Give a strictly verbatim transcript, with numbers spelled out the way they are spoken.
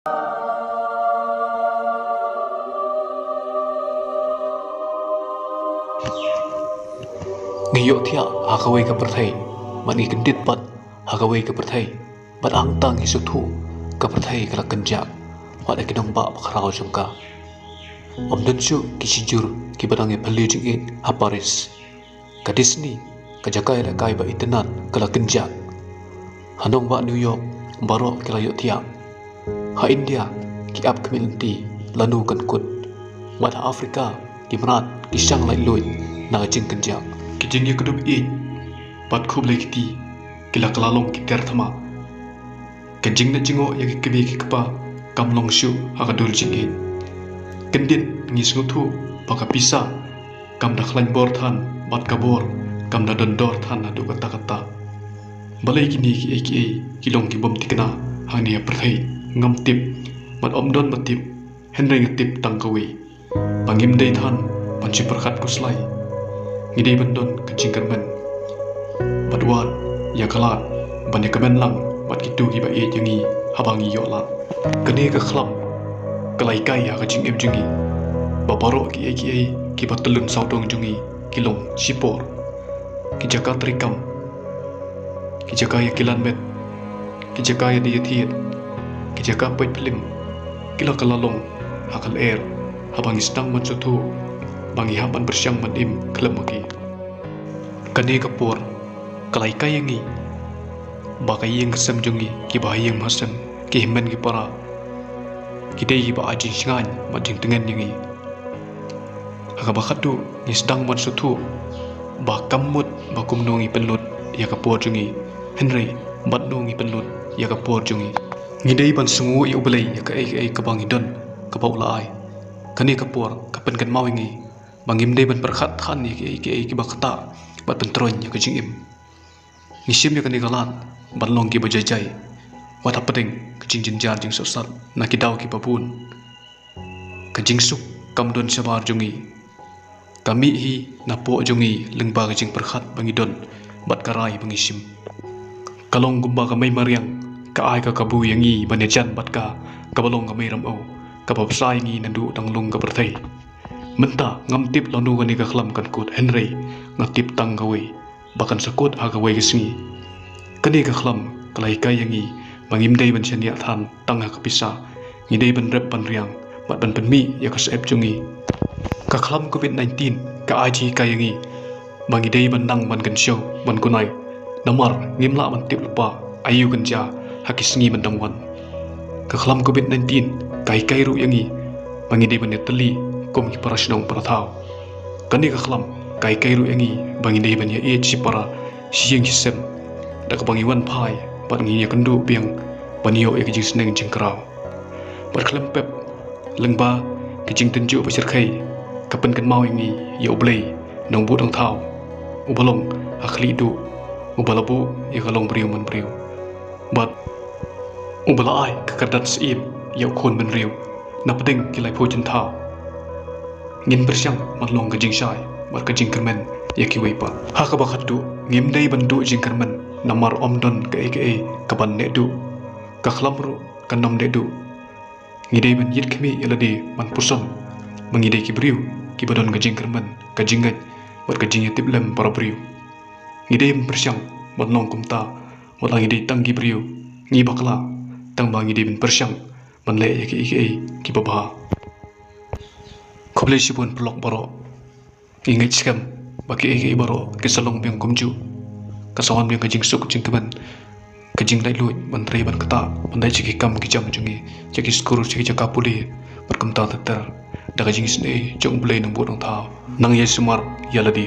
Ngi ïohthiah ha kawei ka pyrthei bad ngi kyndit pat ha kawei ka pyrthei bad hangta ngi sngewthuh ka pyrthei ka la kynjah wat ha ki nongbah bakhraw jong ka. Ym don shuh ki shijur kiba dang ïaphylliew jingïeit ha Paris. Ka Disney, ka jaka ïalehkai ba itynnad, ka la kynjah. Ha nongbah New York baroh ki la ïohthiah. Ha India ki ap khmih lynti lano kan kut. Bad ha Africa ki mrad ki shang laitluid na ka jingkynjah. Ki jingïakdup ïeit bad khublei kti ki la kylla long ki ter thma. Ka jingleh jingïoh ïa ki kmie ki kpa kam long shuh ha ka dur jingïeit. Kyndit ngi sngewthuh ba ka pisa kam da khlaiñ bor than bad ka bor kam da don dor than haduh katta katta. Balei kine kiei kiei ki long ki bym thikna hangne ha pyrthei? Ngam tip bad ym don ba tip, hynrei nga tip tang kawei. Ba ngim dei than ban shu pyrkhat khuslai. Ngi dei ban don ka jingkyrmen bad wad ïa ka lad ban ïakmen lang bad kito kiba ïeit ïa ngi haba ngi ïoh lad. Kane ka khlam ka la hikai ha ka jingim jong ngi ba baroh kiei kiei kiba tyllun sawdong jong ngi ki long shipor. Ki jaka treikam, ki jaka ïa ki lanmet, ki jaka ïa die ïa thied, ki jaka peit phlim, ki la kylla long ha ka lyer haba ngi sdang ban sngewthuh ba ngi hap ban pyrshang ban im khlem ma ki. Kane ka por ka la hikai ïa ngi ba ka ïing ka sem jong ngi, kiba ha ïing ha sem, ki hynmen ki para, ki dei kiba ai jingshngaiñ bad jingtngen ïa ngi. Ha kaba khatduh ngi sdang ban sngewthuh ba kam mut ba kumno ngi pynlut ïa ka por jong ngi, hynrei badno ngi pynlut ïa ka por jong ngi. Ngi dei ban sngewnguh ïa U Blei ïa kaei kaei kaba ngi don kaba u la ai. Kane ka por ka pynkynmaw ïa ngi ba ngim dei ban pyrkhat than ïa kiei kiei kiba ktah bad pyntroiñ ïa ka jingim. Ngi shim ïa kane ka lad ban long kiba jai jai wat hapdeng ka jingjynjar jingsohsat na ki daw kiba bun. Ka jingsuk kam don shabar jong ngi. Ka mih hi napoh jong ngi lyngba ka jingpyrkhat ba ngi don bad ka rai ba ngi shim. Ka long kumba ka mei mariang ka ai ka kabu ïa ngi ban ïajan bad ka, kaba long ka mei ramew kaba bsa ïa ngi naduh dang lung ka pyrthei. Mynta ngam tip lano kane ka khlam kan kut, hynrei nga tip tang kawei ba kan sa kut ha kawei ka sngi. Kane ka khlam ka la hikai ïa ngi ba ngim dei ban shaniah than tang ha ka pisa. Ngi dei ban rep ban riang bad ban pynmih ïa ka syep jong ngi. Ka khlam covid nineteen ka ai jinghikai ïa ngi ba ngi dei ban nang ban kynshew ban kunai. Namar ngim lah ban tip lypa aïu kan jia ha ki sngi ban dang wan. Ka khlam covid nineteen ka hikai ruh ïa ngi ba ngi dei ban ïatylli kum ki para shnong para thaw. Kane ka khlam ka hikai ruh ïa ngi ba ngi dei ban ïaieit shipara shi ïing shi sem da kaba ngi wan phai bad ngi ïakynduh biang ban ïoh ïa ka jingsneng jingkraw. Bad khlem pep, lyngba ka jingtynjuh ba shyrkhei ka pynkynmaw ïa ngi ïa U Blei Nongbuh Nongthaw, uba long ha khlieh duh, uba la buh ïa ka longbriew manbriew bad uba la ai ka kyrdan syiem ïa u khun bynriew napdeng ki laiphew jynthaw. Ngin pyrshang ban long ka jingshai bad ka jingkyrmen ïa kiwei pat. Ha kaba khatduh, ngim dei ban duh jingkyrmen namar ym don kaei kaei kaban neh duh. Ka khlam ruh kan ym neh duh. Ngi dei ban ïit khmih ïa lade ban puson ba ngi dei ki briew kiba don ka jingkyrmen, ka jingngeit bad ka jingïatiplem para briew. Ngi dei ban pyrshang ban long kumta, wat la ngi dei tang ki briew, ngi bakla, tangba ngi dei ban pyrshang ban leh ïa kiei kiei kiba bha. Khublei shibun paralok baroh. Ngi ngeit skhem ba kiei kiei baroh ki sa long biang kumjuh. Ka sa wan biang ka jingsuk jingkmen, ka jinglaitluid ban trei ban ktah, ban leit sha ki kam ki jam jong ngi, sha ki skur, sha ki jaka pule bad kumta ter ter, da ka jingisynei jong U Blei Nongbuh Nongthaw. Nang ïai sumar ïa lade.